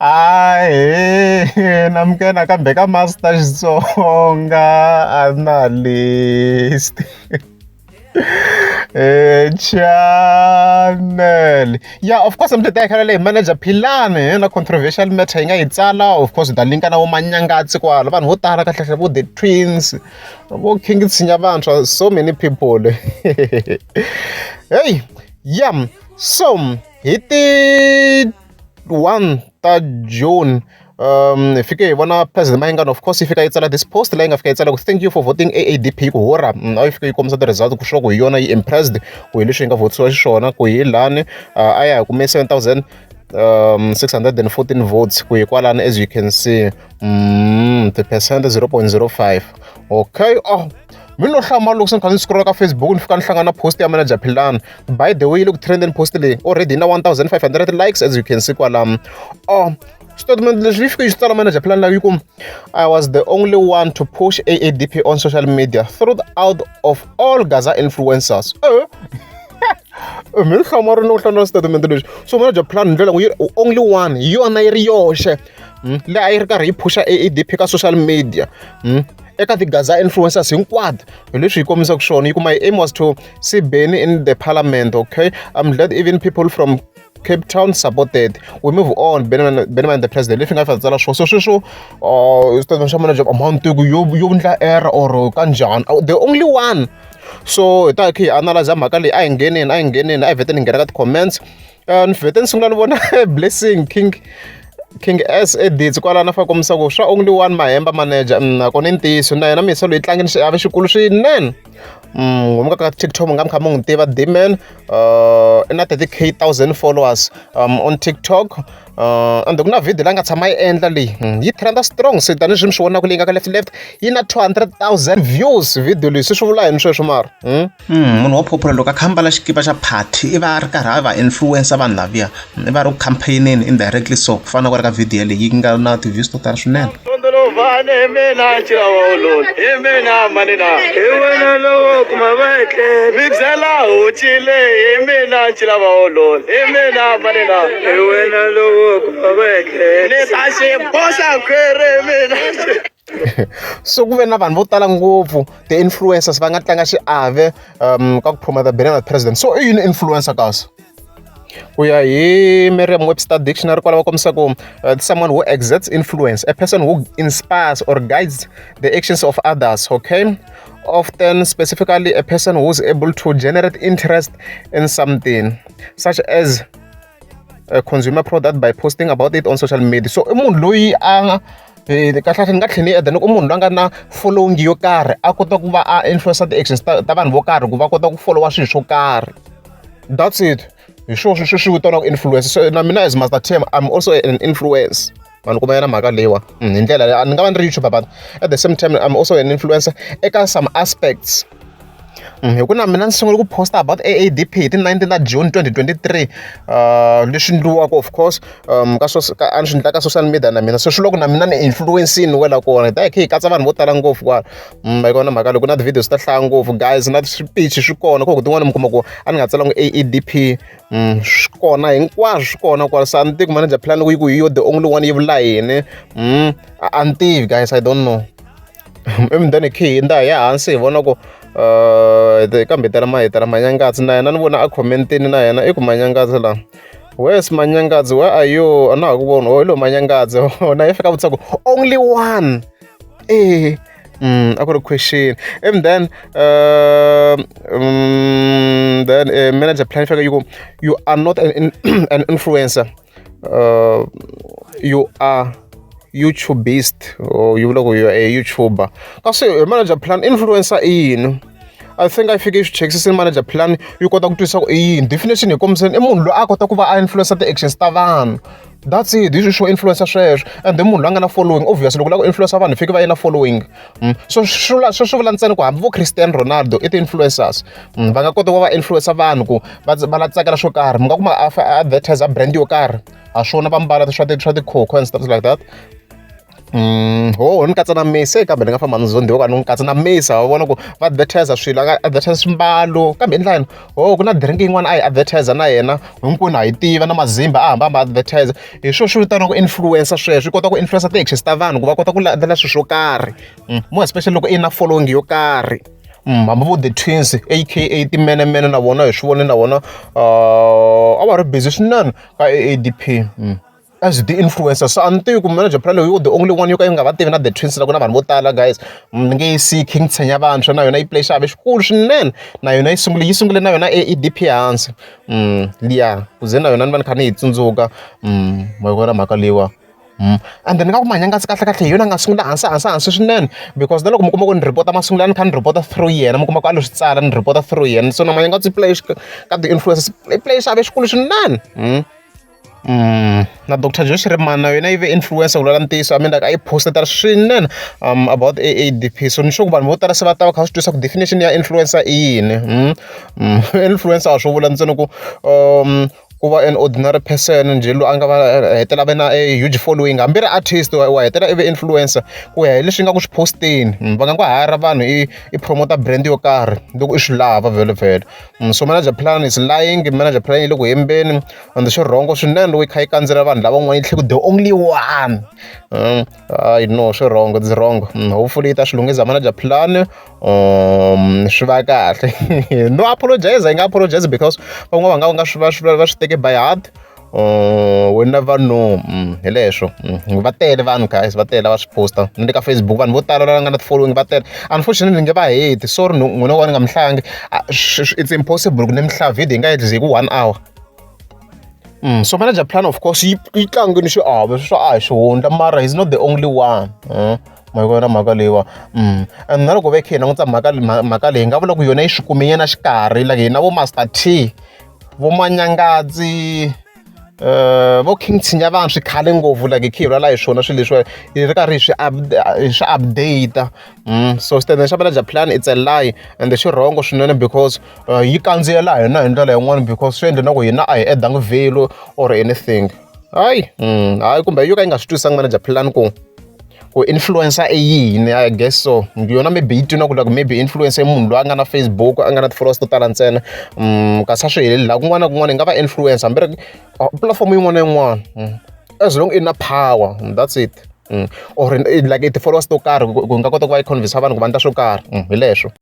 Ahee namukela nakambe ka Master Xitsonga Analyst channel. Yeah, of course mi ta hi leyi manager Philani na controversial matter yi nga yi tsala. Of course hi ta linka na vo Manyangatsi kwala, vanhu vo tala kahle kahle, vo the twins, vo King Tshinya vantshwa, so many people. Hey, yeah, so hi ti 1 ta June hi fike hi vona President Mayengani, of course, yi fika yi tsala this post leyi nga fika yi tsala ku "Thank you for voting AADP", ku hora a yi fika yi kombisa ti-result ku sure ku hi yona yi impressed ku hi leswi yi nga vhotisiwa xiswona, ku hi lani a ya hi kume 7 614 votes ku hi kwalano, as you can see, ti-percent 0.05. Okay, oh, mi no hlamala loko se ni kha ni scrolla ka Facebook, ni fika ni hlangana na post ya manager Philani. By the way, yi le ku trendeni post leyi already, na 1500 likes, as you can see kwalano. Oh, statement leswi yi fike yi swi tsala manager Philani laha yi ku, "I was the only one to push AADP on social media throughout of all Gaza influencers." Mi ni hlamarini loko hlamula statement lexi. So manager Philani hi ndlela yi only one, hi yona yi ri yoxe leyi a yi ri karhi yi phusha AADP ka social media eka ti-Gaza influencers hinkwato. Hi leswi yi kombisaka swona, yi ku, "My aim was to see Benny in the parliament. Okay, I'm glad even people from Cape Town supported. We move on. Benny, Benny the president." Leswi nga fa tsala swona. So sweswo statement xa manager amount yo yo ndla error or kanjhani, the only one. So hi ta hi kha hi analyze mhaka leyi. A hi ngheneni, a hi ngheneni, a hi vhete ni nghena ka ti-comments. Ni vhete ni sungula ni vona Blessing King S Edits kwalano a fa kombisa ku swa only one mahemba manager nakona i ntiyiso, na yena misa loyi tlangeni xiave xikulu swinene. N'wi ka TikTok mi nga mi kha mi n'wi tiva Dman, i na 30K thousand followers on TikTok, and ku na video leyi nga tshama yi endla leyi yi trenda strong. Se tanihileswi mi swi vonaka, leyi nga ka left left yi na 200,000 views video leyi. Se swi vula yini sweswo mara? Munhu wa popular loko a kha ambala xikipa xa party, i va a ri karhi a va influencer vanhu laviya, i va a ri ku campaign-eni indirectly. So ku fana na ku ri ka video leyi yi nga na ti-views to tala swinene. Ndlovani hi mina, ncila wa ololi hi mina, manina hi wena lowo kuma vaetlele mi byela hucile hi mina, ncila wa ololi hi mina, manina hi wena lowo kuma vaetlele ni ta xi boxa khwiri hi mina. So ku ve na vanhu vo tala ngopfu, ti-influencers, va nga tlanga xiave ka ku promote Benny president. So i yini influencer kasi? Ku ya hi Merriam-Webster dictionary kwala, va kombisa ku someone who exerts influence, a person who inspires or guides the actions of others, okay, often specifically a person who is able to generate interest in something such as a consumer product by posting about it on social media. So i munhu loyi a kahle kahle ni nga tlhela ni add ni ku i munhu loyi a nga na following yo karhi, a kota ku va a influence ti-actions ta vanhu vo karhi ku va kota ku followa swilo swo karhi. That's it. Hi swona swi swi vitaniwaka influence. So na mina as Master Tem, I'm also an influence. Vanhu kuma yena mhaka leyiwa hi ndlela leyi ni nga va ni ri YouTuber, but at the same time I'm also an influencer eka some aspects, hi ku na mina ni sungule ku posta about AADP hi ti 19 ta June 2023, leswi ndliwaka, of course, ka ka a ni swi endla ka social media na mina. So swi loko na mina ni influence-ini wela kona, hi ta hi kha hi katsa vanhu vo tala ngopfu kwala. Hi kona mhaka leyi ku na ti-videos ta hlaya ngopfu guys, na swipichi swi kona ku tin'wani mi kuma ku a ni nga tsalangi AADP, swi kona hinkwaswo, swi kona kwala. Se a ni tivi ku manager plan yi ku hi yo the only one yi vula yini. A ni tivi guys, I don't know. Ivi then hi khe hi hundza hi ya hansi, hi vona ku kambe hi tela Manyangatsi na yena, ni vona a comment-ini na yena, i ku Manyangatsi la, where's Manyangatsi, where are you? A na ha ku voni. Oh, hi lowu Manyangatsi na yi fika vutisa ku only one a ku ri question. And then then manager plan fika yi ku, "You are not an influencer, you are YouTubist," or yi vula ku you are a YouTuber. Kasi hi manager plan, influencer i yini? I think a yi fike yi swi chekisisini manager plan, yi kota ku twisisa ku i yini definition. Hi kombiseni, i munhu loyi a kota ku va a influencer ti-actions ta vanhu. That's it. Hi swo influencer sweswo. And then munhu loyi a nga na following, obviously, loko u lava ku influencer vanhu, fike va yi na following. So swi vula swi vula ntsena ku hambi vo Cristiano Ronaldo i ti-influencers, va nga kota ku va va influencer vanhu ku va la tsakela swo karhi. Mi nga kuma a advertise brand yo karhi, ha swona va mbala swa ti swa tikhokho and stuff like that. Ho ni katsa na Mese kambe ni nga famba ni zondhiwa ka ni n'wi katsa na Mese wa vona ku va advertiser swilo a nga advertise swimbalo kambe endla yini ho ku na drink yin'wana a yi advertiser na yena hinkwenu ha yi tiva na mazimba a hamba a ma advertiser hi swona swi vitaniwaka influencer sweswo yi kota ku influencer ti-actions ta vanhu ku va kota ku landzela swilo swo karhi more especially loko i na following yo karhi. Hambi vo the twins A_K_A timenemene na vona hi swi vone na vona a va ri busy swinene ka A_A_D_P. As ti-influencer so a ni tivi ku manager phela loyi the only one yo ka yi nga va tivi na the twins la ku na vanhu vo tala guys ni nge yi siyi king tshenya vantshwa na yona yi play xiave xikulu swinene na yona yi sungule yi sungule na yona E_D_P hansi liya ku ze na yona ni va ni kha ni yi tsundzuka ma yi vona mhaka leyiwa. And ni nga ku Manyangatsi kahlekahle hi yona a nga sungula hansi hansi hansi swinene because na loko mi kuma ku ni report masungulo a ni kha ni report through yena mi kuma ku a lo swi tsala ni report through yena so na Manyangatsi play ka ti-influencers i play xiave xikulu swinene. Na Doctor Joe Shirimani na yona yi ve influencer ku vulavula ntiyiso I mean like a yi post-etela swinene about A_A_D_P so ni sure ku vanhu vo tala se va ta va kha va swi twisisa ku definition ya influencer i yini influencer a swo vula ntsena ku ku va an ordinary person njhe loyi a nga va hetelela a ve na a huge following hambi ri artist wa hetelela i ve influencer ku ya hi leswi nga ku swi post-eni va nga ku hayara vanhu i i promote brand yo karhi loko i swi lava vhele vhele. So manager plan is lying manager plan yi le ku hembeni and swi wrong swinene loko yi kha yi kandzela vanhu lavan'wana yi tlhela ku the only one hayi no swi wrong it's wrong hopefully yi ta swi lunghisa manager plan swi va kahle no apologize yi nga apologize because van'wana va nga va nga swi va swi va swi teke by heart we never know hi leswo va tele vanhu guys va tele va swi posta ni le ka Facebook vanhu vo tala lava nga na ti-following va tele unfortunately ni nge va heti sorry n'wina wa ni nga mi hlangi it's impossible ku ni mi hlaya video yi nga yi hi ku one hour. So manager plan of course yi yi tlangini xiave sweswo a hi xihundla mara he's not the only one ma yi vona mhaka leyiwa and na loko ve khe hi langutisa mhaka mhaka leyi hi nga vula ku yona yi swi kume yena xikarhi like hina vo Master T vo Manyangatsi vo King Tshinya vanhu swi khale ngopfu like hi khe hi vulavula hi swona swilo leswiwa hi ri karhi hi swi hi swi update so statement xa manager plan it's a lie and xi wrong swinene because yi kandziyela hina hi ndlela yin'wani because swi endle na ku hina a hi add-angi value or anything hayi hayi kumbe yo ka yi nga swi twisisanga manager plan ku ku influencer i yini I guess so yona maybe yi twi na ku like maybe influencer i munhu loyi a nga na Facebook a nga na ti-followers to tala ntsena kasi a swi heleli laha kun'wana na kun'wana yi nga va influencer hambi ri pulatifomo yin'wana na yin'wana as long i na power that's it or like ti-followers to karhi ku nga kota ku va yi convince vanhu ku va endla swo karhi hi leswo.